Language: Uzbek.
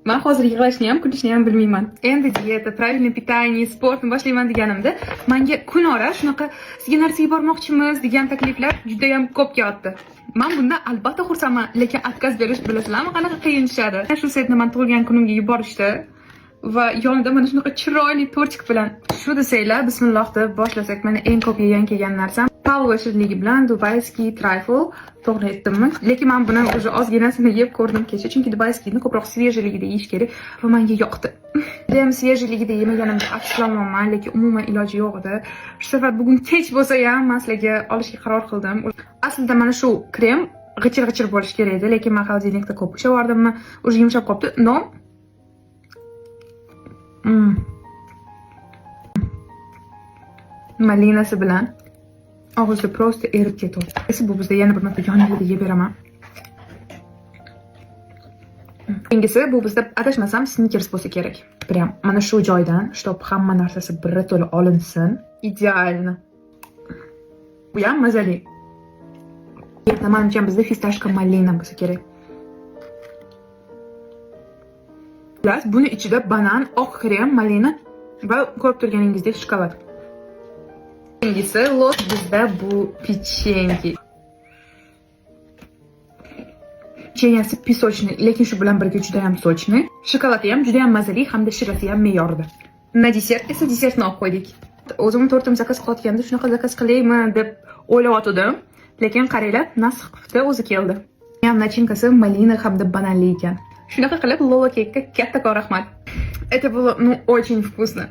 Man hozir yig'lashni ham, kulishni ham bilmayman. Endi dieta, правильное питание, sportni boshlayman deganimda, menga kunora shunaqa "Sizga narsa yubormoqchimiz" degan takliflar juda ham ko'p kelyapti. Man bundan albatta xursandman, lekin отказ berish, bilasizlarmi, qanaqa qiyin tushadi. Shu setni man tug'ilgan kunimga yuborishdi va yonida mana shunaqa chiroyli тортик bilan. Shu desanglar, bismillah deb boshlasak, mana eng ko'p yegan kelgan narsam Pavlova shirinligi bilan дубайский трайфл. To'g'ri aytdimmi? Lekin man buni уже ozginasini yeb ko'rdim kecha, chunki дубайский ni ko'proq свежий ligida yeyish kerak va menga yoqdi. Judayam свежий ligida yemaganimga afsuslanmayman, lekin umuman iloji yo'q edi. Shu safar bugun kech bo'lsa ham man sizlarga olishga qaror qildim. Aslida mana shu krem g'ichir-g'ichir bo'lishi kerak edi, lekin man холодильник da ko'p ushlab yubordimmi, уже yumshab qolibdi. Но Malinasi bilan og'izda просто erib ketyapti. Esa bu bizda yana bir marta yonida yeb beraman. Keyingisi bu bizda, adashmasam, Snickers bo'lsa kerak. Прям mana shu joydan, чтоб hamma narsasi birato'la olinsin. Идеально. Bu ham mazali. Yerda, manimcha, bizda фисташка malina bo'lsa kerak. Xullas, buni ichida banan, oq krem, malina va ko'rib turganingizdek shokolad. Keyingisi lot bizda bu печеньки. Pechenyasi песочный, lekin shu bilan birga juda ham сочный. Shokoladi ham juda ham mazali hamda shirasi ham me'yorida. На десерт esa desertni olib qo'ydik. O'zim tortim заказ qilayotganda shunaqa заказ qilaymi deb o'ylayotgandim. Lekin qaranglar, nasib qilibdi, o'zi keldi. Ham начинка si malina hamda bananli ekan. Shunaqa qilib Lola Cake'ga kattakon rahmat. Это было, ну, очень вкусно.